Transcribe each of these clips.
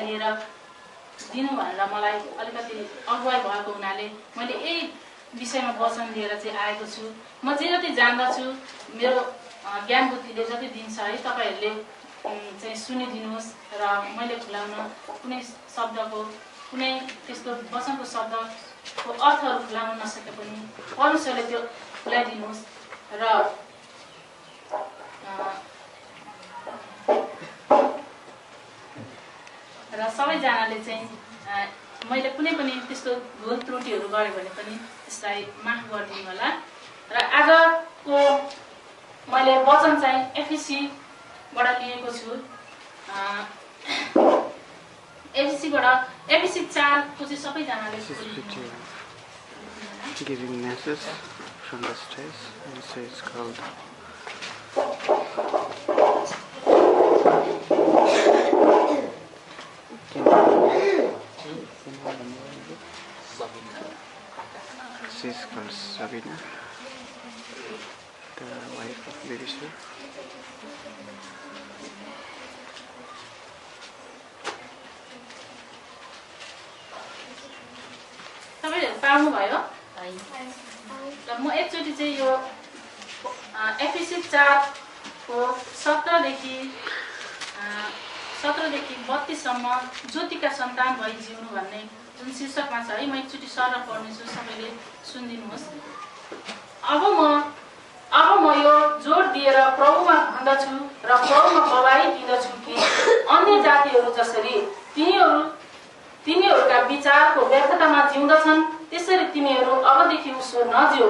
लिएर दिनु भनेर मलाई अलिकति अगुवाई भएको हुनाले मैले यही विषयमा वचन लिएर चाहिँ आएको छु। म जे जति जान्दछु मेरो ज्ञान बुद्धिले जति दिन्छ है तपाईहरूले चाहिँ सुनिदिनुहोस् र मैले खुलाउन कुनै शब्दको कुनै त्यस्तो वचनको शब्दको अर्थहरू खुलाउन नसके पनि परमेश्वरले त्यो खुलाइदिनुहोस् र सबैजनाले चाहिँ मैले कुनै पनि त्यस्तो भुल त्रुटिहरू गरेँ भने पनि त्यसलाई माफ गरिदिनु होला। र आजको मैले वचन चाहिँ एफएसीबाट लिएको छु। एफएसी 4 को चाहिँ सबैजनाले giving message from the stage and so it's called she's called Sabina, the wife of Levisha. तपाईहरु पाउनु भयो? र म एकचोटी चाहिँ यो एफएसी 4 को 17 देखि 32 सम्म ज्योतिका सन्तान भई जिउनु भन्ने जुन शीर्षकमा छ है, म एकचोटी सरल पढ्नेछु, सबैले सुनिदिनुहोस्। अब म यो जोड दिएर प्रभुमा भन्दछु र प्रभुमा गवाही दिँदछु कि अन्य जातिहरू जसरी तिनीहरूका विचारको व्यर्थतामा जिउँदछन् त्यसरी तिमीहरू अबदेखि उसो नजिउ।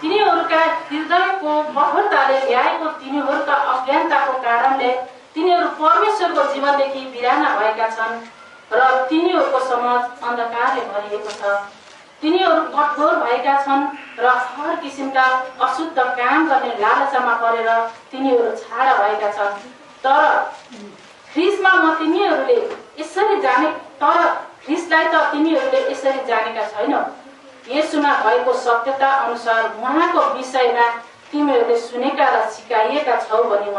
तिनीहरूका हृदयको कठोरताले ल्याएको तिनीहरूका अज्ञानताको कारणले तिनीहरू परमेश्वरको जीवनदेखि बिराना भएका छन् र तिनीहरूको समाज अन्धकारले भरिएको छ। तिनीहरू कठोर भएका छन् र हर किसिमका अशुद्ध काम गर्ने लालचामा परेर तिनीहरू छाडा भएका छन्। तर ख्रीष्टलाई त तिमीहरूले यसरी जानेका छैनौ। येशूमा भएको सत्यता अनुसार उहाँको विषयमा तिमीहरूले सुनेका र सिकाइएका छौ भनी म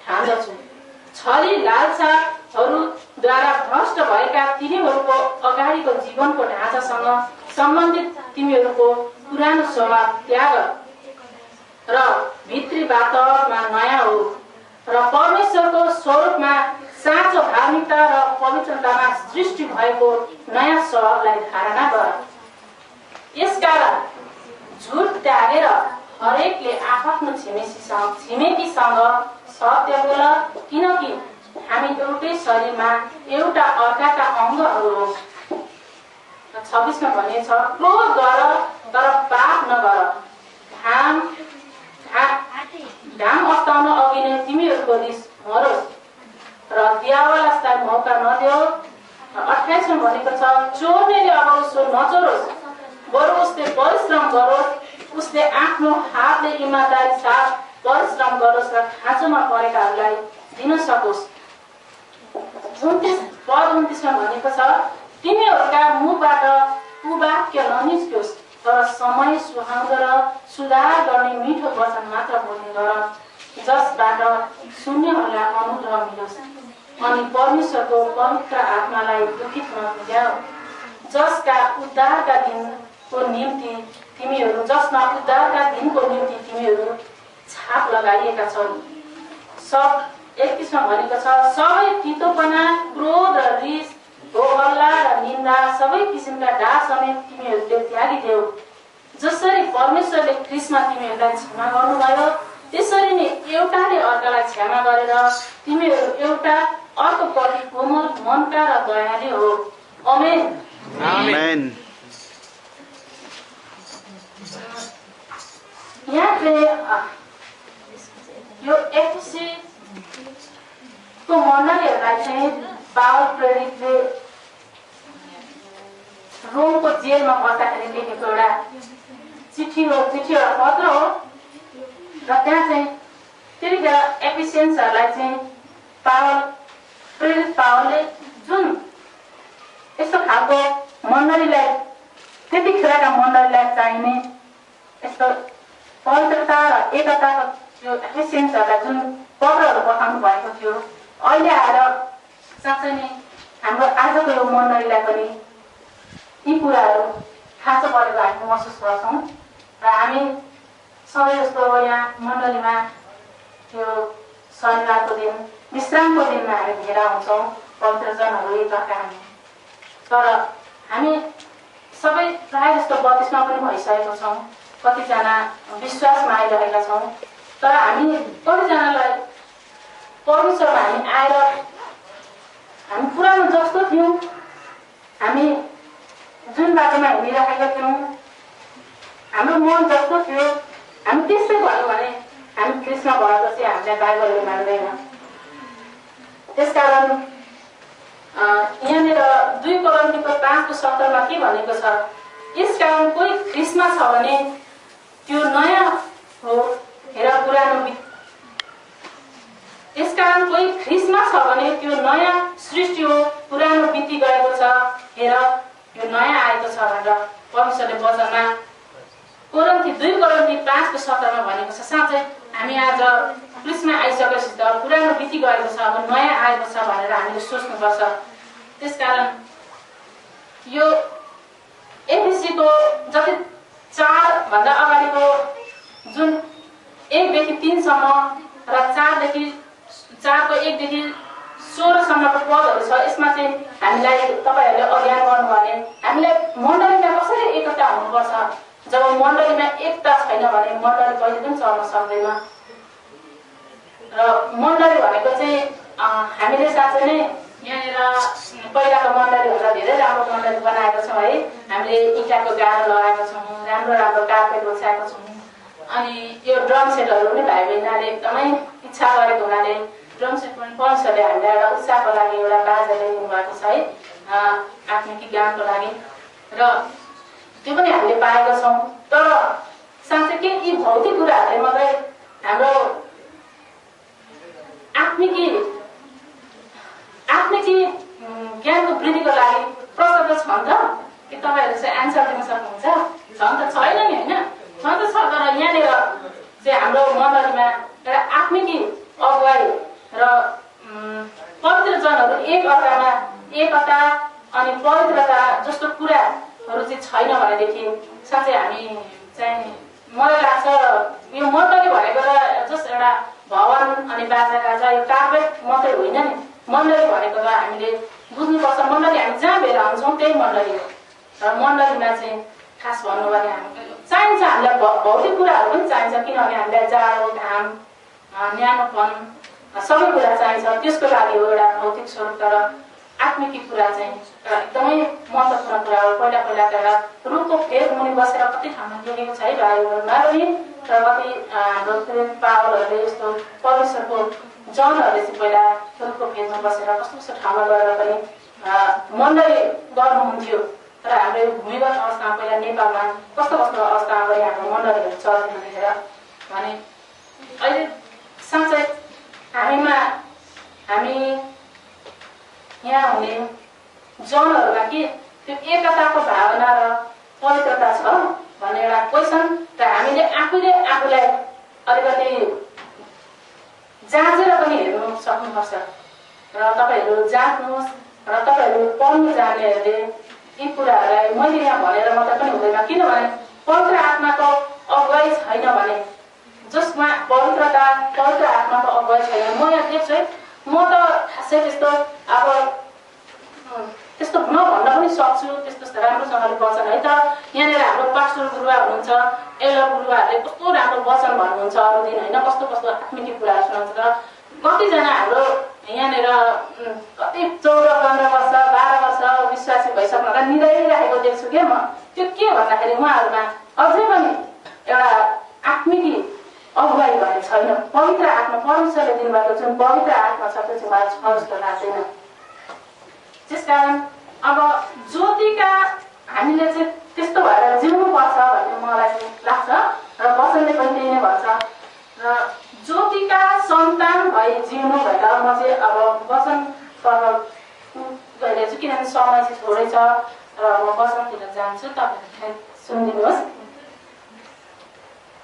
ठान्दछु। छली लालसाहरूद्वारा भ्रष्ट भएका तिनीहरूको अगाडिको जीवनको ढाँचासँग सम्बन्धित तिमीहरूको पुरानो स्वभाव त्याग र भित्री वातावरणमा नयाँ हो र परमेश्वरको स्वरूपमा साँचो धार्मिकता र पवित्रतामा सृष्टि भएको नयाँ स्वभावलाई धारणा गर। यसकारण झुट त्यागेर हरेकले आफ्नो छिमेकीसँग सत्य बोल, किनकि हामी एउटै शरीरमा एउटा अर्काका अङ्गहरू हो। 26 मा भनिएको छ, क्रोध गर तर पाप नगर। घाम अस्ताउन अघि नै तिमीहरूको रिस मरोस् र दियावलासलाई मौका नदेऊ। 28 मा भनेको छ, चोर्नेले अब उसो नचोरोस्, बरु उसले परिश्रम गरोस्, उसले आफ्नो हातले इमानदारी साथ परिश्रम गरोस् र खाँचोमा परेकाहरूलाई दिन सकोस्। 29 मा भनेको छ, तिमीहरूका मुखबाट कुवाक्य ननिस्कियोस्, तर समय सुहाउँदो र सुधार गर्ने मिठो वचन मात्र बोल्ने गर, जसबाट सुन्नेहरूलाई अनुग्रह मिलोस् अनि परमेश्वरको पवित्र आत्मालाई दुखित नपुर्याऊ। जसमा उद्धारका दिनको निम्ति तिमीहरू छाप लगाइएका छन्। 31 मा भनेको छ, सबै तितोपना, क्रोध र रिस, होहल्ला र निन्दा, सबै किसिमका डाह समेत तिमीहरूले त्यागिदेऊ। जसरी परमेश्वरले ख्रीष्टमा तिमीहरूलाई क्षमा गर्नुभयो, त्यसरी नै एउटाले अर्कालाई क्षमा गरेर तिमीहरू एउटा अर्कोप्रति कोमल मनका र दयालु हो। आमेन। आमेन। यहाँ चाहिँ यो एफएसी को मण्डलीहरूलाई चाहिँ पावल प्रेरितले रोमको जेलमा बस्दाखेरि लेखेको एउटा चिठी एउटा पत्र हो। र त्यहाँ चाहिँ त्यतिखेर एफिसियन्सहरूलाई चाहिँ प्रेरित पावलले जुन यस्तो खालको मण्डलीलाई, त्यतिखेरका मण्डलीलाई चाहिने यस्तो पवित्रता र एकताको त्यो एफिसियन्सहरूलाई जुन पत्रहरू पठाउनु भएको थियो, अहिले आएर साँच्चै नै हाम्रो आजको यो मण्डलीलाई पनि यी कुराहरू खाँचो परेको हामी महसुस गर्छौँ र हामी सबै जस्तो यहाँ मण्डलीमा त्यो शनिबारको दिन विश्रामको दिनमा हामी भेला हुन्छौँ पवित्रजनहरू एकअर्का हामी तर हामी सबै प्रायः जस्तो बत्तिसमा पनि भइसकेको छौँ कतिजना विश्वासमा आइरहेका छौँ तर हामी कतिजनालाई परमेश्वरमा हामी आएर हामी पुरानो जस्तो थियौँ हामी जुन बाटोमा हिँडिरहेका थियौँ हाम्रो मन जस्तो थियो हामी त्यस्तै भन्यो भने हामी कृष्ण भएपछि हामीलाई बाइबलले मान्दैन त्यसकारण यहाँनिर 2 कोरिन्थीको 5:17 के भनेको छ यसकारण कोही ख्रीष्टमा छ भने त्यो नयाँ हो हेर पुरानो यसकारण कोही ख्रीष्टमा छ भने त्यो नयाँ सृष्टि हो पुरानो बिति गएको छ हेर यो नयाँ आएको छ भनेर परमेश्वरले वचनमा 2 कोरिन्थी 5:17 भनेको छ साँच्चै हामी आज क्रिस्मा आइसकेपछि त पुरानो बिति गएको छ अब नयाँ आएको छ भनेर हामीले सोच्नुपर्छ त्यसकारण यो एफएसीको जति 4 भन्दा अगाडिको जुन 1 देखि 3 सम्म र 4 देखि 1 देखि 16 सम्मको पदहरू छ यसमा चाहिँ हामीलाई तपाईहरुले अध्ययन गर्नुपर्ने हामीले मण्डलीमा कसरी एकता हुनुपर्छ जब मण्डलीमा एकता छैन भने मण्डली कहिले पनि चल्न सक्दैन र मण्डली भनेको चाहिँ हामीले साँच्चै नै यहाँनिर पहिलाको मण्डलीभन्दा धेरै राम्रो मण्डली बनाएको छौँ है हामीले इँटाको गाह्रो लगाएको छौँ राम्रो कार्पेट ओछ्याएको छौँ अनि यो ड्रम सेटहरू पनि भाइ बहिनीले एकदमै इच्छा गरेको हुनाले ड्रम सेट पनि परमेश्वरले हामीलाई एउटा उत्साहको लागि एउटा बाजा ल्याइदिनु भएको छ है आत्मिक ज्ञानको लागि र त्यो पनि हामीले पाएका छौँ तर साँच्चै के यी भौतिक कुराहरूले मात्रै हाम्रो आत्मिकी ज्ञानको वृद्धिको लागि प्रश्न त छ नि त कि तपाईँहरूले चाहिँ एन्सर दिन सक्नुहुन्छ छ नि त छैन नि होइन छ त छ तर यहाँनिर चाहिँ हाम्रो मण्डलीमा एउटा आत्मिकी अगुवाई र पवित्रजनहरू एक अर्कामा एकता अनि पवित्रता जस्तो कुराहरू चाहिँ छैन भनेदेखि साँच्चै हामी चाहिँ मलाई लाग्छ यो मण्डली भनेको त जस्ट एउटा भवन अनि बाजा गाजा यो कार्पेट मात्रै होइन नि मण्डली भनेको त हामीले बुझ्नुपर्छ मण्डली हामी जहाँ भेला हुन्छौँ त्यही मण्डली हो र मण्डलीमा चाहिँ खास भन्नु भने चाहिन्छ हामीलाई भौतिक कुराहरू पनि चाहिन्छ किनभने हामीलाई जाडो घाम न्यानोपन सबै कुरा चाहिन्छ त्यसको लागि हो एउटा भौतिक स्वरूप तर आत्मिक कुरा चाहिँ एकदमै महत्त्वपूर्ण कुरा हो पहिलाका एउटा रुखको फेद मुनि बसेर कति ठाउँमा लेखेको छ है बाइबलमा पनि र कति हाम्रो पावलहरूले यस्तो परमेश्वरको जनहरूले चाहिँ पहिला रुखको फेदमा बसेर कस्तो ठाउँमा गएर पनि मण्डली गर्नुहुन्थ्यो तर हाम्रो यो भूमिगत अवस्थामा पहिला नेपालमा कस्तो अवस्थामा पनि हाम्रो मण्डलीहरू चल्थ्यो भनेर भने अहिले साँच्चै हामी यहाँ हुने जनहरूमा के त्यो एकताको भावना र पवित्रता छ भन्ने एउटा क्वेसन र हामीले आफूलाई अलिकति जाँचेर पनि हेर्नु सक्नुपर्छ र तपाईहरु जाँच्नुहोस् र तपाईहरु पढ्नु जान्नेहरूले यी कुराहरूलाई मैले यहाँ भनेर मात्र पनि हुँदैन किनभने पवित्र आत्माको अगुवाई छैन भने जसमा पवित्र आत्माको अगुवाई छैन म यहाँ देख्छु है म त खासै त्यस्तो अब त्यस्तो नभन्न पनि सक्छु त्यस्तो राम्रोसँगले वचन है त यहाँनिर हाम्रो पास्टर गुरुवा हुनुहुन्छ एल्डर गुरुवाहरूले कस्तो राम्रो वचन भन्नुहुन्छ अरू दिन होइन कस्तो आत्मिक कुराहरू सुनाउँछ र कतिजना हाम्रो यहाँनिर कति 14-15 वर्ष 12 वर्ष विश्वासी भइसक्नु निदाइरहेको देख्छु क्या म त्यो के भन्दाखेरि उहाँहरूमा अझै पनि एउटा आत्मिक अगुवाई भन्ने छैन पवित्र आत्मा परमेश्वरले दिनुभएको जुन पवित्र आत्मा छ त्यो चाहिँ मलाई छ जस्तो लाग्दैन त्यसकारण अब ज्योतिका हामीले चाहिँ त्यस्तो भएर जिउनु पर्छ भन्ने मलाई लाग्छ र वचनले पनि त्यही नै भन्छ र ज्योतिका सन्तान भई जिउनु भनेर म चाहिँ अब वचन गइरहेछु किनभने समय चाहिँ थोरै छ र म वचनतिर जान्छु तपाईहरुले सुनिदिनुहोस्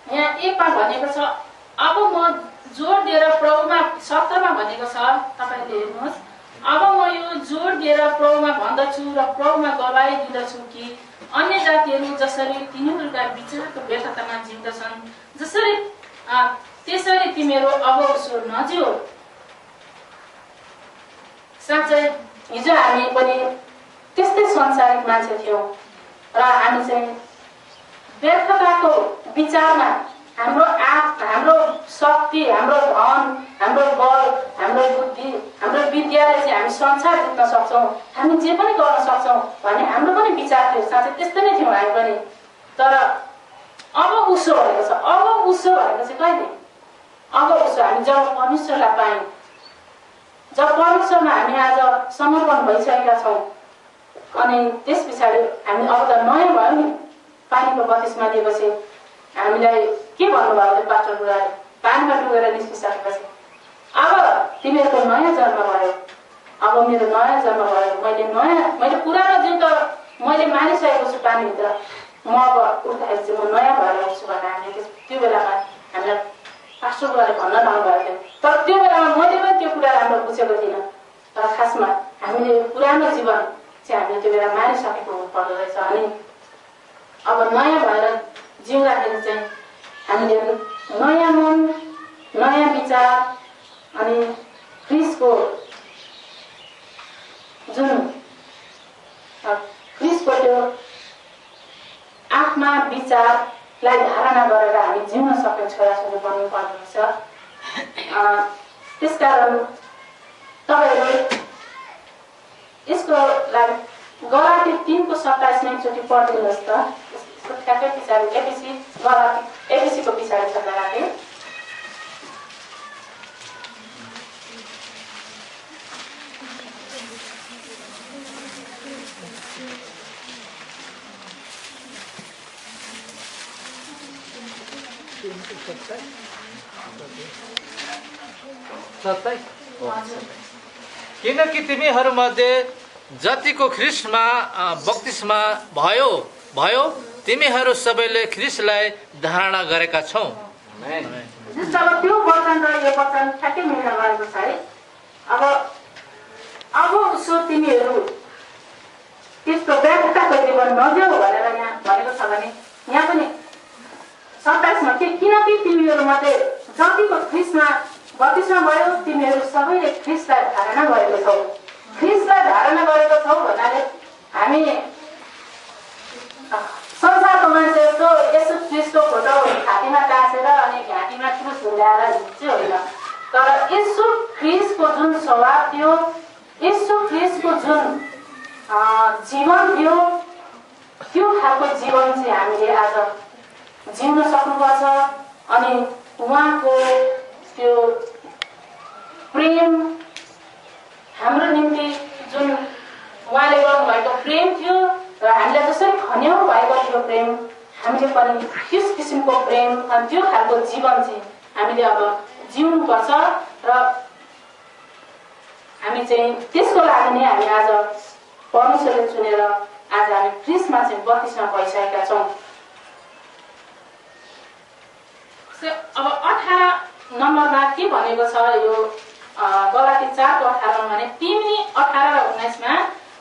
यहाँ एक पाठ भनेको छ अब म जोड दिएर प्रभुमा 17 मा भनेको छ तपाईले हेर्नुहोस् अब म यो जोड दिएर प्रभुमा भन्दछु र प्रभुमा गवाही दिँदछु कि अन्य जातिहरू जसरी तिनीहरूका विचारको व्यर्थतामा जिउँदछन् त्यसरी तिमीहरू अब उसो नजिउ। साँच्चै हिजो हामी पनि त्यस्तै संसारिक मान्छे थियौँ र हामी चाहिँ व्यर्थताको विचारमा हाम्रो शक्ति, हाम्रो धन, हाम्रो बल, हाम्रो बुद्धि, हाम्रो विद्याले चाहिँ हामी संसार जित्न सक्छौँ, हामी जे पनि गर्न सक्छौँ भन्ने हाम्रो पनि विचार थियो। साँच्चै त्यस्तै नै थियौँ हामी पनि। तर अब उसो भएको छ। अब उसो भएको चाहिँ कहिले? अब उसो हामी जब परमेश्वरलाई पायौँ, जब परमेश्वरमा हामी आज समर्पण भइसकेका छौँ, अनि त्यस पछाडि हामी अब त नयाँ भयो नि। पानीको बत्तिसमा दिएपछि हामीलाई के भन्नुभयो त्यो पास्टर बुढाले? पानीमा डुबेर निस्किसकेपछि अब तिमीहरूको नयाँ जन्म भयो, अब मेरो नयाँ जन्म भयो, मैले पुरानो जुन त मैले मानिसकेको छु पानीभित्र, म अब उठ्दाखेरि चाहिँ म नयाँ भएर उठ्छु भनेर हामीले त्यो बेलामा हामीलाई पास्टर बुढाले भन्न लानुभएको थियो। तर त्यो बेलामा मैले पनि त्यो कुरा राम्रो बुझेको थिइनँ। तर खासमा हामीले पुरानो जीवन चाहिँ हामीले त्यो बेला मारिसकेको हुनुपर्दो रहेछ। अनि अब नयाँ भएर जिउँदाखेरि चाहिँ हामीले नयाँ मन, नयाँ विचार अनि ख्रिस्टको त्यो आत्मा विचारलाई धारणा गरेर हामी जिउन सक्ने छोराछोरी बन्नु पर्ने हुन्छ। त्यसकारण तपाईँहरू यसको लागि गलाती 3:27 एकचोटि पढिदिनुहोस् त। ठ्याक्कै पछाडि एबिसीको पछाडि छ गलाती। किनकि तिमीहरूमध्ये जतिको ख्रिस्टमा बप्तिस्मा भयो तिमीहरू सबैले ख्रिस्टलाई धारणा गरेका छौ। जब त्यो वचन र यो वचन ठ्याक्कै मिल्न गएको छ है। अब उसो तिमीहरू त्यस्तो व्यर्थताको जीवन नजिउ भनेर यहाँ भनेको छ भने यहाँ पनि 27 मा किनकि तिमीहरूमध्ये जतिको ख्रिस्टमा बप्तिस्मा भयो तिमीहरू सबैले ख्रिस्टलाई धारणा गरेको छौ। ख्रिस्टलाई धारणा गरेको छौ भन्नाले हामी संसारको मान्छे जस्तो यसो ख्रिस्टको फोटो छातीमा टाँसेर अनि घाँटीमा क्रुस झुन्डाएर हिँड्छ होइन। तर यसो ख्रिस्टको जुन स्वभाव थियो, यसो ख्रिस्टको जुन जीवन थियो, त्यो खालको जीवन चाहिँ हामीले आज जिउन सक्नुपर्छ। अनि उहाँको त्यो प्रेम हाम्रो निम्ति जुन उहाँले गर्नुभएको प्रेम थियो र हामीलाई जसरी खन्याउनु भएको थियो प्रेम, हामीले पनि त्यस किसिमको प्रेम अनि त्यो खालको जीवन चाहिँ हामीले अब जिउनुपर्छ। र हामी चाहिँ त्यसको लागि नै हामी आज परमेश्वरले चुनेर आज हामी ख्रिस्टमा चाहिँ बप्तिस्मा भइसकेका छौँ। अब 18 नम्बरमा के भनेको छ यो गलाती 4:18 भने 18 र 19 मा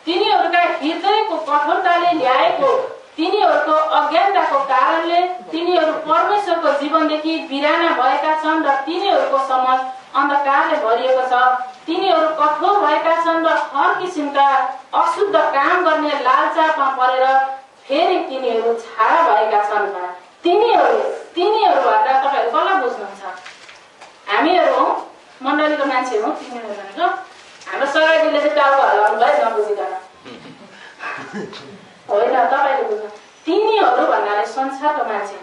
तिनीहरूका हृदयको कठोरताले ल्याएको तिनीहरूको अज्ञानताको कारणले तिनीहरू परमेश्वरको जीवनदेखि बिराना भएका छन् र तिनीहरूको समाज अन्धकारले भरिएको छ। तिनीहरू कठोर भएका छन् र हर किसिमका अशुद्ध काम गर्ने लालचामा परेर फेरि तिनीहरू छाडा भएका छन्। तिनीहरू भन्दा तपाईँहरू कसलाई बुझ्नुहुन्छ? हामीहरू हौ, मण्डलीको मान्छे हौ तिनीहरू भनेको। हाम्रो सरकारले चाहिँ टाउको हल्लाउनु भयो नबुझिकन होइन, तपाईँले बुझ्नु। तिनीहरू भन्नाले संसारको मान्छे।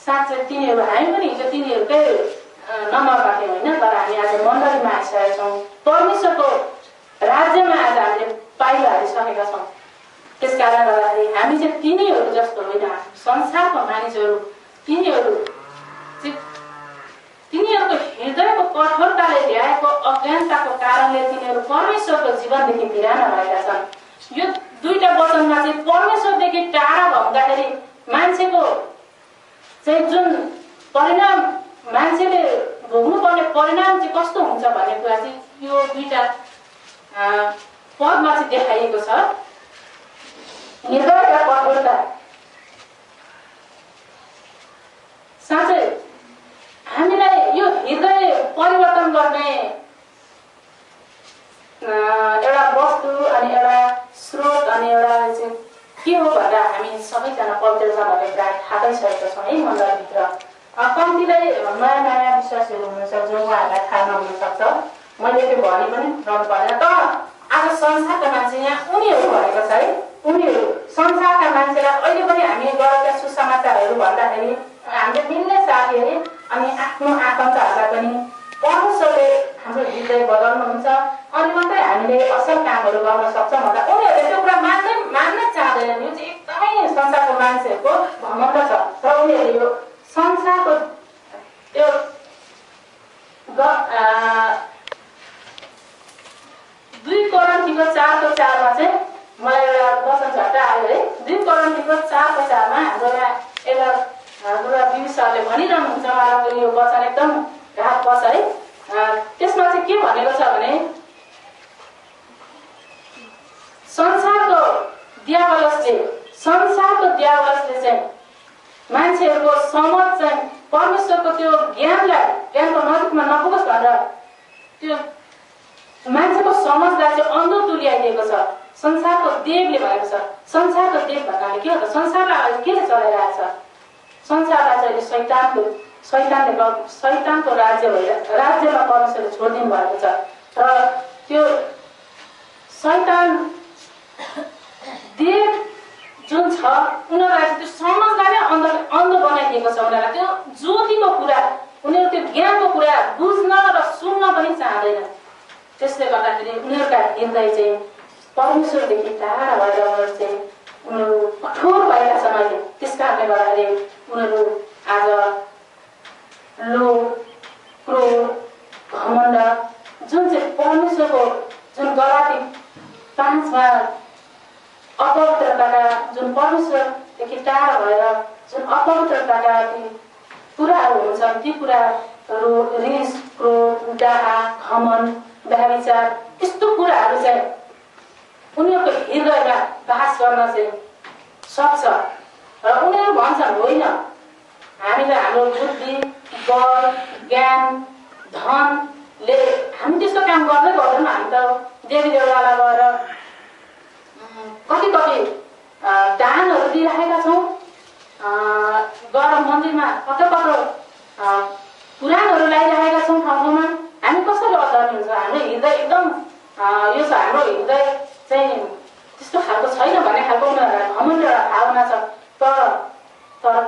साँच्चै तिनीहरू हामी पनि हिजो तिनीहरूकै नम्बरमा थियौँ होइन। तर हामी आज मण्डलीमा आइसकेका छौँ, परमेश्वरको राज्यमा आज हामीले पाइला हालिसकेका छौँ। त्यसकारण गर्दाखेरि हामी चाहिँ तिनीहरू जस्तो होइन, संसारको मानिसहरू। तिनीहरूको हृदयको कठोरताले ल्याएको अज्ञानताको कारणले तिनीहरू परमेश्वरको जीवनदेखि बिराना भएका छन्। यो दुईटा वचनमा चाहिँ परमेश्वरदेखि टाढा हुँदाखेरि मान्छेको चाहिँ जुन परिणाम, मान्छेले भोग्नुपर्ने परिणाम चाहिँ कस्तो हुन्छ भन्ने कुरा चाहिँ यो दुईटा पदमा चाहिँ देखाइएको छ। हृदयका कठोरता। साँच्चै हामीलाई यो हृदय परिवर्तन गर्ने एउटा वस्तु अनि एउटा स्रोत अनि एउटा चाहिँ के हो भन्दा हामी सबैजना पवित्र जनहरूले प्राय थाहै सकेका छौँ है मण्डलभित्र। कम्तीलाई नयाँ नयाँ विश्वासहरू हुनुहुन्छ जो उहाँहरूलाई थाहा नहुनसक्छ, मैले त्यो भने पनि रहनु पर्दैन। तर आज संसारका मान्छे यहाँ उनीहरू भनेको छ है, उनीहरू संसारका मान्छेलाई अहिले पनि हामी गरेका सुसमाचारहरू भन्दाखेरि हामीले मिल्ने साथी है अनि आफ्नो आफन्तहरूलाई पनि परमेश्वरले हाम्रो हृदय बदल्नुहुन्छ अनि मात्रै हामीले असल कामहरू गर्न सक्छौँ भन्दा उनीहरूले त्यो कुरा मान्नै चाहँदैनन्। यो चाहिँ एकदमै संसारको मान्छेहरूको घमण्ड छ। र उनीहरूले यो संसारको त्यो 2 कोरिन्थीको 4:4 चाहिँ मलाई एउटा वचन झट्ट आयो है। 2 कोरिन्थीको 4:4 हाम्रो एउटा बिबी सरले भनिरहनुहुन्छ, उहाँको यो वचन एकदम घात पर्छ है। त्यसमा चाहिँ के भनेको छ भने संसारको दियावलसले चाहिँ मान्छेहरूको समझ चाहिँ परमेश्वरको त्यो ज्ञानको नजिकमा नपुगोस् भनेर त्यो मान्छेको समझलाई चाहिँ अन्धो तुल्याइदिएको छ। संसारको देवले भनेको छ। संसारको देव भन्नाले के हो त? संसारलाई अहिले के चलाइरहेको छ? संसारलाई चाहिँ शैतानको राज्यमा परमेश्वरले छोडिदिनु भएको छ। र त्यो शैतान देव जुन छ उनीहरूलाई त्यो समझलाई नै अन्धो बनाइदिएको छ। उनीहरूलाई त्यो ज्योतिको कुरा, उनीहरू त्यो ज्ञानको कुरा बुझ्न र सुन्न पनि चाहँदैन। त्यसले गर्दाखेरि उनीहरूका हृदय चाहिँ परमेश्वरदेखि टाढा भएर उनीहरू कठोर भएका छन् अहिले। त्यस कारणले गर्दाखेरि उनीहरू आज लोभ, क्रोध, घमण्ड जुन चाहिँ परमेश्वरको जुन गलाती 5 अपवित्रताका जुन परमेश्वरदेखि टाढा भएर जुन अपवित्रताका कुराहरू हुन्छन् ती कुराहरू रिस, क्रोध, डाहा, घमण्ड, व्यभिचार यस्तो कुराहरू चाहिँ उनीहरूको हृदयमा बास गर्न चाहिँ सक्छ। र उनीहरू भन्छन् होइन, हामीलाई हाम्रो बुद्धि, बल, ज्ञान, धनले हामी त्यस्तो काम गर्दै गर्दैनौँ। हामी त देवी देवतालाई गएर कति दानहरू दिइरहेका छौँ, गएर मन्दिरमा कत्रो पुराणहरू लगाइरहेका छौँ ठाउँमा। हामी कसरी अधर्मी हुन्छ? हाम्रो हृदय एकदम यो छ, हाम्रो हृदय चाहिँ त्यस्तो खालको छैन भन्ने खालको उनीहरूलाई घमण्ड एउटा भावना छ। तर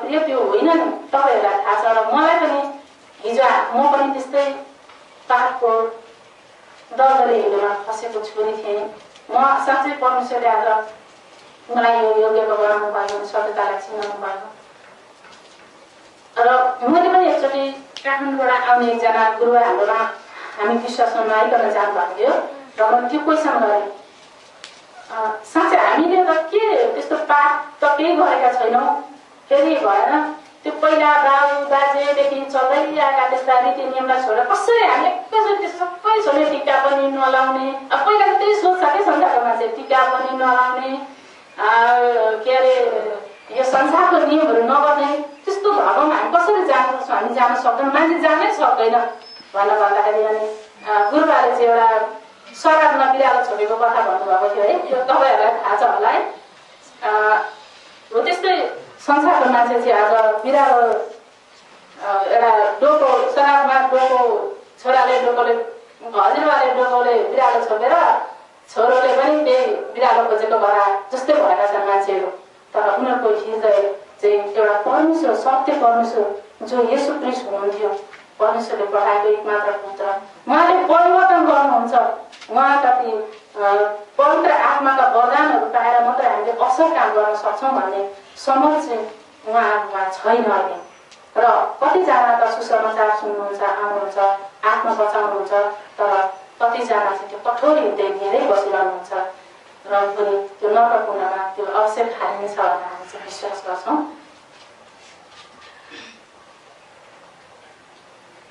प्रिय त्यो होइन नि, तपाईँहरूलाई थाहा छ। र मलाई पनि हिजो म पनि त्यस्तै पापको दलदले हिँडेमा फसेको छोरी थिएँ। म साँच्चै परमेश्वरले आज मलाई यो योग्यको बनाउनु भयो, सत्यतालाई चिनाउनु भयो। र मैले पनि एकचोटि काठमाडौँबाट आउने एकजना गुरुवा हाम्रोमा हामी विश्वासमा नआइकन जानुभएको थियो र मैले त्यो क्वेसन गरेँ, साँच्चै हामीले त के त्यस्तो पाप त केही गरेका छैनौँ, फेरि भएन त्यो पहिला बाबु बाजेदेखि चल्दै आएका त्यस्ता रीति नियमलाई छोडेर कसरी हामी एकैचोटि त्यस्तो सबै छोडेर टिका पनि नलाउने। अब पहिला त त्यही सोच्छ क्या संसारको मान्छे, टिका पनि नलाउने, के अरे यो संसारको नियमहरू नगर्ने, त्यस्तो धर्ममा हामी कसरी जान सक्छौँ? हामी जान सक्दैनौँ, मान्छे जानै सक्दैन भनेर भन्दाखेरि अनि गुरुबाले चाहिँ एउटा शराबमा बिरालो छोडेको कथा भन्नुभएको थियो है। त्यो तपाईँहरूलाई थाहा छ होला है। हो त्यस्तै संसारको मान्छे चाहिँ आज बिरालो एउटा डोको शराबमा डोको छोराले डोकोले हजुरबाले डोकोले बिरालो छोडेर छोरोले पनि त्यही बिरालो खोजेको भरा जस्तै भएका छन् मान्छेहरू। तर उनीहरूको हृदय चाहिँ एउटा परमेश्वर, सत्य परमेश्वर जो येशू ख्रीष्ट हुनुहुन्थ्यो, परमेश्वरले पठाएको एकमात्र पुत्र, उहाँले परिवर्तन गर्नुहुन्छ। उहाँका ती पवित्र आत्माका वरदानहरू पाएर मात्रै हामीले असल काम गर्न सक्छौँ भन्ने समझ चाहिँ उहाँहरूमा छैन अहिले। र कतिजना त सुसमाचार सुन्नुहुन्छ, आउनुहुन्छ, आत्मा बचाउनुहुन्छ, तर कतिजना चाहिँ त्यो कठोर हृदय लिएरै बसिरहनुहुन्छ र पनि त्यो नरककुण्डमा त्यो अवश्य खालिनेछ भनेर हामी चाहिँ विश्वास गर्छौँ।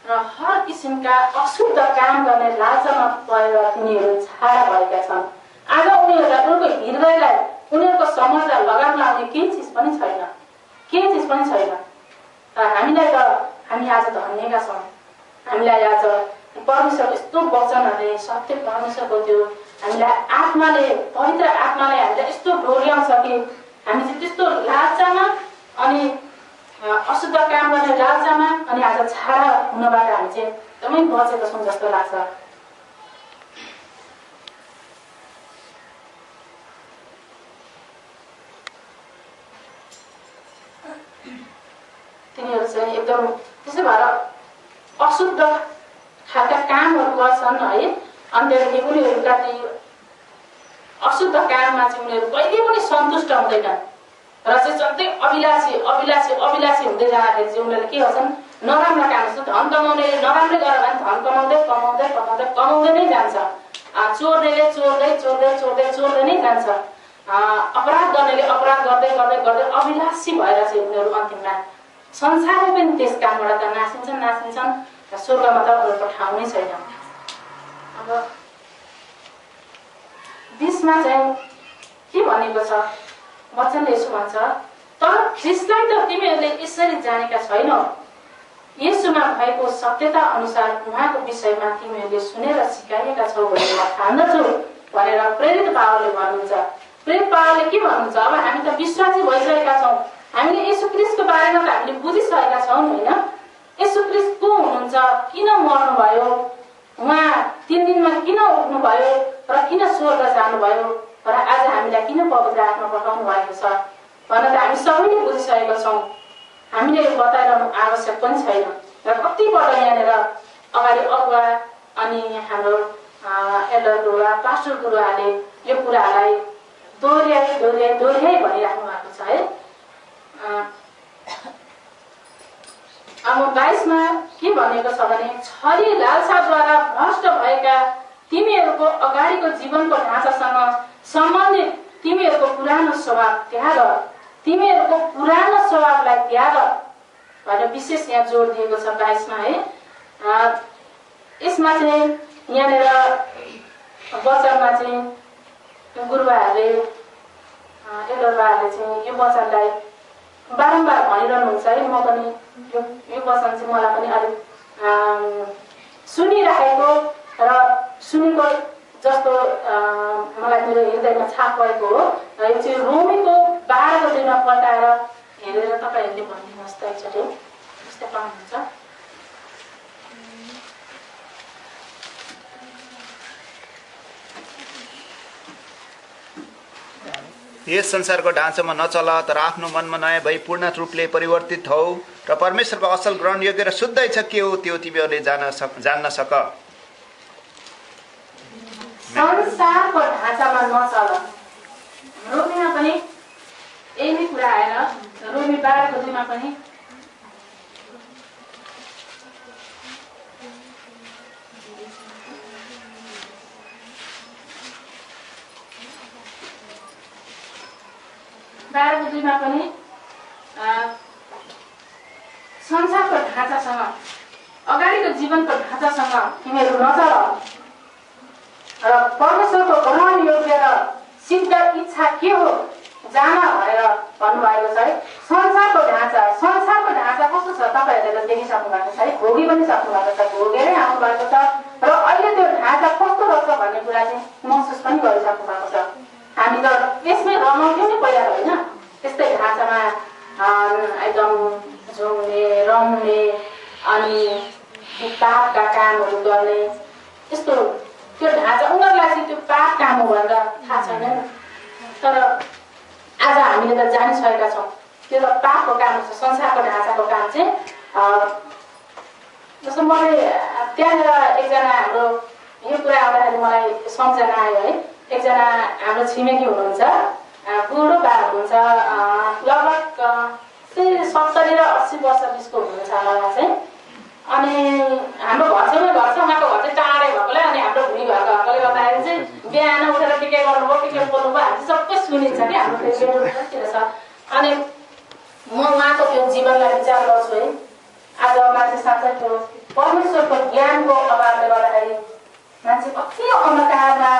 र हर किसिमका अशुद्ध काम गर्ने लालचामा परेर तिनीहरू छाडा भएका छन्। आज उनीहरूलाई उनको हृदयलाई उनीहरूको समाजलाई लगाम लाउने केही चिज पनि छैन, केही चिज पनि छैन। हामीलाई त हामी आज धन्यका छौँ। हामीलाई आज परमेश्वरको यस्तो वचनहरूले सत्य परमेश्वरको त्यो हामीलाई आत्माले पवित्र आत्माले हामीलाई यस्तो डोर्याउँछ कि हामी चाहिँ त्यस्तो लालचामा अनि अशुद्ध काम गर्ने लालचामा अनि आज छाडा हुनबाट हामी चाहिँ एकदमै बचेको छौँ जस्तो लाग्छ। तिनीहरू चाहिँ एकदम त्यसै भएर अशुद्ध खालका कामहरू गर्छन् है। अनि त्यहाँदेखि उनीहरूका ती अशुद्ध काममा चाहिँ उनीहरू कहिले पनि सन्तुष्ट हुँदैनन् र चाहिँ सधैँ अभिलाषी अभिलाषी अभिलाषी हुँदै जाँदाखेरि चाहिँ उनीहरूले के गर्छन्, नराम्रो काम जस्तो धन कमाउने नराम्रै गरेर भने धन कमाउँदै कमाउँदै कमाउँदै कमाउँदै नै जान्छ। चोर्नेले चोर्दै चोर्दै चोर्दै चोर्दै नै जान्छ। अपराध गर्नेले अपराध गर्दै गर्दै गर्दै अभिलाषी भएर चाहिँ उनीहरू अन्तिममा संसारमै पनि त्यस कामबाट त नासिन्छन् नासिन्छन् र स्वर्गमा त उनीहरूको ठाउँ नै छैन। अब बिचमा चाहिँ के भनेको छ वचनले यसो भन्छ, तर ख्रिस्टलाई त तिमीहरूले यसरी जानेका छैनौ, येशूमा भएको सत्यता अनुसार उहाँको विषयमा तिमीहरूले सुनेर सिकाएका छौ भनेर म ठान्दछु भनेर प्रेरित पावलले भन्नुहुन्छ। प्रेरित पावलले के भन्नुहुन्छ, अब हामी त विश्वासी भइसकेका छौँ, हामीले येशू ख्रिस्टको बारेमा त हामीले बुझिसकेका छौँ होइन। येशू ख्रिस्ट को हुनुहुन्छ, किन मर्नुभयो, उहाँ 3 दिनमा किन उठ्नुभयो र किन स्वर्ग जानुभयो र आज हामीलाई किन पवित्र आत्मा पठाउनु भएको छ भनेर त हामी सबैले बुझिसकेका छौँ। हामीले बताइरहनु आवश्यक पनि छैन। र कतिपल्ट यहाँनिर अगाडि अगुवा अनि हाम्रो एल्डर गुरुवा पास्टर गुरुवाले यो कुरालाई दोहोऱ्याइ दोहोऱ्याइ दोहोऱ्याइ भनिराख्नु भएको छ है। अब 22 मा के भनेको छ भने, छली लालसाद्वारा भ्रष्ट भएका तिमीहरूको अगाडिको जीवनको ढाँचासँग सम्बन्धित तिमीहरूको पुरानो स्वभाव त्याग, तिमीहरूको पुरानो स्वभावलाई त्याग भनेर विशेष यहाँ जोड दिएको छ 22 मा है। यसमा चाहिँ यहाँनिर वचनमा चाहिँ गुरुबाहरूले एल्डरबाहरूले चाहिँ यो वचनलाई बारम्बार भनिरहनुहुन्छ है। म पनि यो वचन चाहिँ मलाई पनि अलिक सुनिराखेको र सुनेको जस्तो मलाई मेरो हृदयमा छाप भएको हो। र यो चाहिँ रोमीको 12 दिनमा पल्टाएर हेरेर तपाईँहरूले भनिदिनुहोस् त एकचोटि, त्यस्तै पाउनुहुन्छ। यस संसारको ढाँचामा नचल, तर आफ्नो मनमा नयाँ भई पूर्ण रूपले परिवर्तित हौ र परमेश्वरको असल ग्रहण योग्य र शुद्ध इच्छा के हो त्यो तिमीहरूले जान्न सक। संसारको ढाँचामा नचल, रोमीमा पनि यही नै कुरा आएर रोमी 12 मा पनि संसारको ढाँचासँग अगाडिको जीवनको ढाँचासँग तिमीहरू नचल र परमेश्वरको ग्रहण योग्य र सिद्ध इच्छा के हो जान भनेर भन्नुभएको छ है। संसारको ढाँचा कस्तो छ तपाईँहरूले त देखिसक्नु भएको छ है, भोगी पनि सक्नु भएको छ, भोगेरै आउनु भएको छ र अहिले त्यो ढाँचा कस्तो रहेछ भन्ने कुरा चाहिँ महसुस पनि गरिसक्नु भएको छ। हामी त यसमै रमाउँथ्यौँ नि पहिला होइन, त्यस्तै ढाँचामा एकदम झुम्ने रम्ने अनि पापका कामहरू गर्ने, यस्तो त्यो ढाँचा उनीहरूलाई चाहिँ त्यो पाप काम हो भनेर थाहा छैन। तर आज हामीले त जानिसकेका छौँ त्यो त पापको काम छ। संसारको ढाँचाको काम चाहिँ जस्तो मैले त्यहाँनिर एकजना हाम्रो यो कुरा आउँदाखेरि मलाई सम्झना आयो है। एकजना हाम्रो छिमेकी हुनुहुन्छ, बुढो बा हुनुहुन्छ, लगभग 70 र 80 वर्ष बिचको हुनुहुन्छ उहाँ चाहिँ। अनि हाम्रो घरछेउमै घर छ, उहाँको घर चाहिँ टाढै भएकोले अनि हाम्रो भुइँ भएकोले गर्दाखेरि चाहिँ बिहान उठेर टिकै गर्नुभयो, टिकै बोल्नुभयो, हामी सबै सुनिन्छ कि हाम्रो रेडियोतिर छ। अनि म उहाँको त्यो जीवनलाई विचार गर्छु है। आज मान्छे साँच्चै त्यो परमेश्वरको ज्ञानको अभावले गर्दाखेरि मान्छे कति अन्धकारमा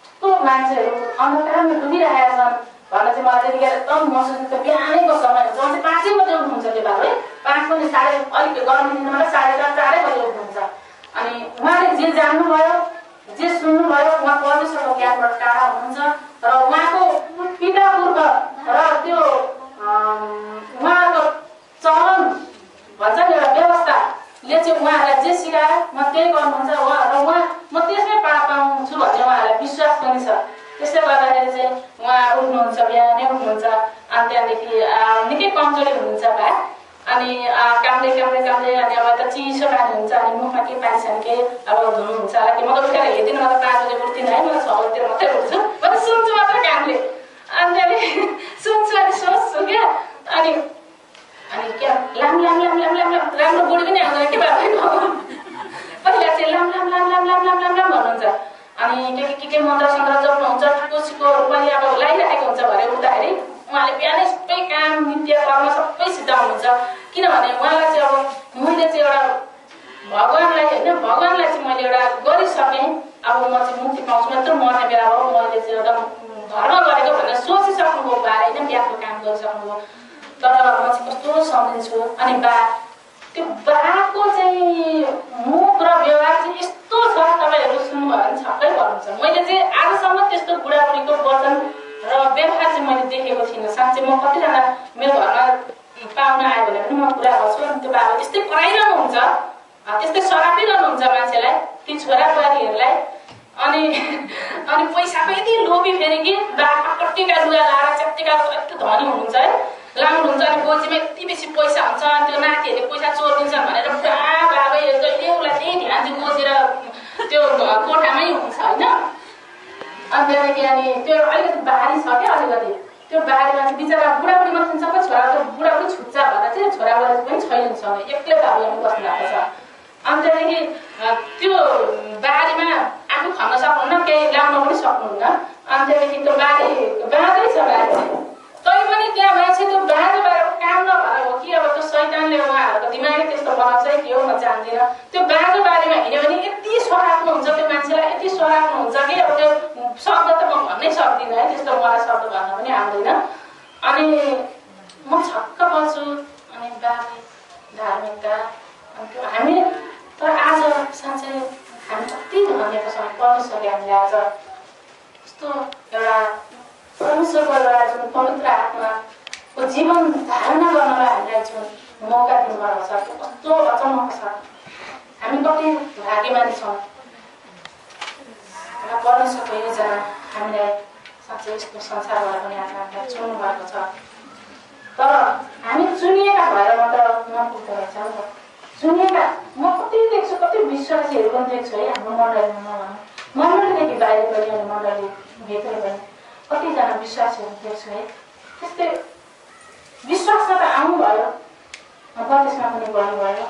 कस्तो मान्छेहरू अन्धकारमा डुबिरहेका छन् भनेर चाहिँ मलाई त्यतिखेर एकदम महसुस हुन्छ। बिहानैको समय हुन्छ, चाहिँ 5 बजे उठ्नुहुन्छ त्यो बाबु है, 5 बजे अलिक गर्मी दिनमा 4:30 बजे उठ्नुहुन्छ। अनि उहाँले जे जान्नुभयो जे सुन्नुभयो उहाँ परमेश्वरको ज्ञानबाट टाढा हुनुहुन्छ र उहाँको पिता पूर्व र त्यो उहाँको चलन भन्छ नि एउटा व्यवस्थाले चाहिँ उहाँहरूलाई जे सिकायो म त्यही गर्नुहुन्छ र उहाँ म त्यसमै पाउँछु भन्ने उहाँहरूलाई विश्वास पनि छ। त्यसले गर्दाखेरि चाहिँ उहाँ उठ्नुहुन्छ, बिहानै उठ्नुहुन्छ। अनि त्यहाँदेखि निकै कमजोरी हुनुहुन्छ भए अनि कामले अनि अब यता चिसो पानी हुन्छ अनि मुखमा के पानी छ कि अब धुनुहुन्छ होला कि म त उठेर हेर्दिनँ, म त 5 बजे उठ्दिनँ है, म त 6 बजीतिर मात्रै उठ्छु, म त सुन्छु मात्र कामले। अनि त्यहाँदेखि सुन्छु अनि सोच्छु क्या अनि क्या लाम राम्रो बुढी पनि आउँदैन के बाबाको पहिला चाहिँ लाम भन्नुहुन्छ। अनि के मन्त्र सन्त्र जप्नुहुन्छ, ठुकोसिकोहरू पनि अब लगाइरहेको हुन्छ भने उठ्दाखेरि उहाँले बिहानै सबै काम नित्य कर्म सबै सिद्धाउनुहुन्छ। किनभने उहाँलाई चाहिँ अब मैले चाहिँ एउटा भगवान्लाई चाहिँ मैले एउटा गरिसकेँ, अब म चाहिँ मुक्ति पाउँछु, मात्र मर्ने बेला हो, मैले चाहिँ एउटा धर्म गरेको भनेर सोचिसक्नुभयो बा होइन, बिहाको काम गरिसक्नुभयो। तर म चाहिँ कस्तो सम्झिन्छु। अनि बा त्यो बाको चाहिँ मुख र व्यवहार चाहिँ यस्तो छ, तपाईँहरू सुन्नुभयो भने छक्कै पर्नुहुन्छ। मैले चाहिँ आजसम्म त्यस्तो बुढाबुढीको वचन र व्यवहार चाहिँ मैले देखेको थिइनँ। साँच्चै म कतिजना मेरो घरमा पाहुना आयो भने पनि म कुरा गर्छु, अनि त्यो बाबा त्यस्तै कराइरहनुहुन्छ, त्यस्तै सरापिरहनुहुन्छ मान्छेलाई, ती छोराबुहारीहरूलाई। अनि पैसाको यति लोभी फेरि कि बा कट्टिका लुगा लाएर च्यात्तिका यति धनी हुनुहुन्छ है, लाउनुहुन्छ। अनि गोजीमा यति बेसी पैसा हुन्छ, अनि त्यो नातिहरूले पैसा चोरिदिन्छन् भनेर पुरा बाबै जहिले उसलाई त्यही ध्यान चाहिँ गोजी र त्यो कोठामै हुन्छ होइन। अनि त्यहाँदेखि अनि त्यो अलिकति बारी छ क्या, अलिकति त्यो बारीमा चाहिँ बिचरा बुढाबुढी मात्रै सबै छोरा त्यो बुढाबुढी छुट्चा भन्दा चाहिँ छोराबुढी पनि छैनसँग एक्लै बाबुले बस्नु भएको छ। अनि त्यहाँदेखि त्यो बारीमा आफू खन्न सक्नुहुन्न, केही लाउन पनि सक्नुहुन्न। अनि त्यहाँदेखि त्यो बारी बाँझै छ बारी, तै पनि त्यहाँ मान्छे त्यो बाँझो बारीको काम नभएर हो कि अब त्यो शैतानले उहाँहरूको दिमागै त्यस्तो बनाउँछ कि हो म जान्दिनँ। त्यो बाँझो बारीमा हिँड्यो भने यति सराप्नु हुन्छ त्यो मान्छेलाई, यति सराप्नु हुन्छ कि अब त्यो शब्द त म भन्नै सक्दिनँ है, त्यस्तो मलाई शब्द भन्न पनि आउँदैन। अनि म छक्क पर्छु। अनि बाबी धार्मिकता त्यो हामी तर आज साँच्चै हामी कति धन्यको छ परमेश्वरले हामीले आज कस्तो एउटा परमेश्वरको एउटा जुन पवित्र आत्माको जीवन धारणा गर्नलाई हामीलाई जुन मौका दिनुभएको छ त्यो कस्तो अचम्मको छ। हामी कति भाग्यमानी छौँ र परमेश्वरको योजना हामीलाई साँच्चै यस्तो संसारबाट पनि आज हामीलाई चुन्नु भएको छ। तर हामी चुनिएका भएर मात्र नपुग्दो रहेछ नि त। चुनिएका म कति देख्छु, कति विश्वासीहरू पनि देख्छु है हाम्रो मण्डलीमा, मण्डलीदेखि बाहिर पनि अनि मण्डलीभित्र पनि कतिजना विश्वासीहरू देख्छु है। त्यस्तै विश्वासमा त आउनुभयो, त्यसमा पनि गर्नुभयो,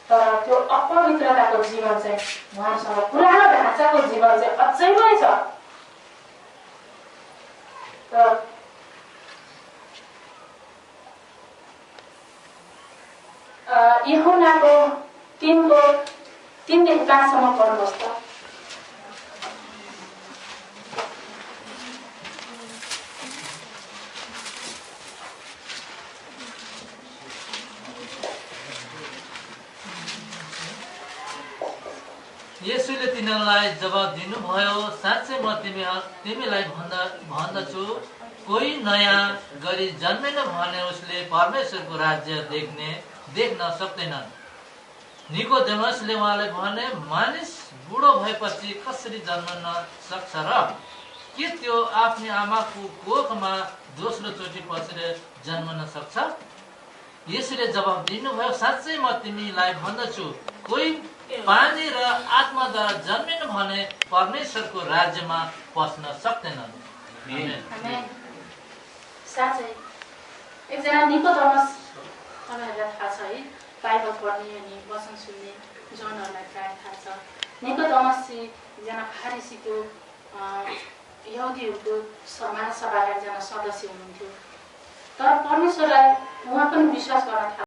तर त्यो अपवित्रताको जीवन चाहिँ उहाँसँग पुरानो ढाँचाको जीवन चाहिँ अझै पनि छ। यूहन्नाको 3:3देखि 5सम्म पढ्नुहोस् त। येशूले तिनीहरूलाई जवाब दिनुभयो, साँच्चै म तिमीलाई भन्दछु, कोही नयाँ गरी जन्मेन भने उसले परमेश्वरको राज्य देख्न सक्दैनन्। निकोदेमसले उहाँलाई भने, मानिस बुढो भएपछि कसरी जन्मन सक्छ र? के त्यो आफ्नो आमाको कोखमा दोस्रो चोटि पसेर जन्मन सक्छ? येशूले जवाब दिनुभयो, साँच्चै म तिमीलाई भन्दछु, कोही पानी र आत्माद्वारा जन्मेन भने परमेश्वरको राज्यमा पस्न सक्दैनन्। साँच्चै एकजना निकोदेमस, तपाईँहरूलाई थाहा छ है, बाइबल पढ्ने अनि वचन सुन्ने जनहरूलाई प्रायः थाहा छ। निकोदेमस चाहिँ एकजना फारिसीको यहुदीहरूको महासभाका एकजना सदस्य हुनुहुन्थ्यो। तर परमेश्वरलाई उहाँ पनि विश्वास गर्न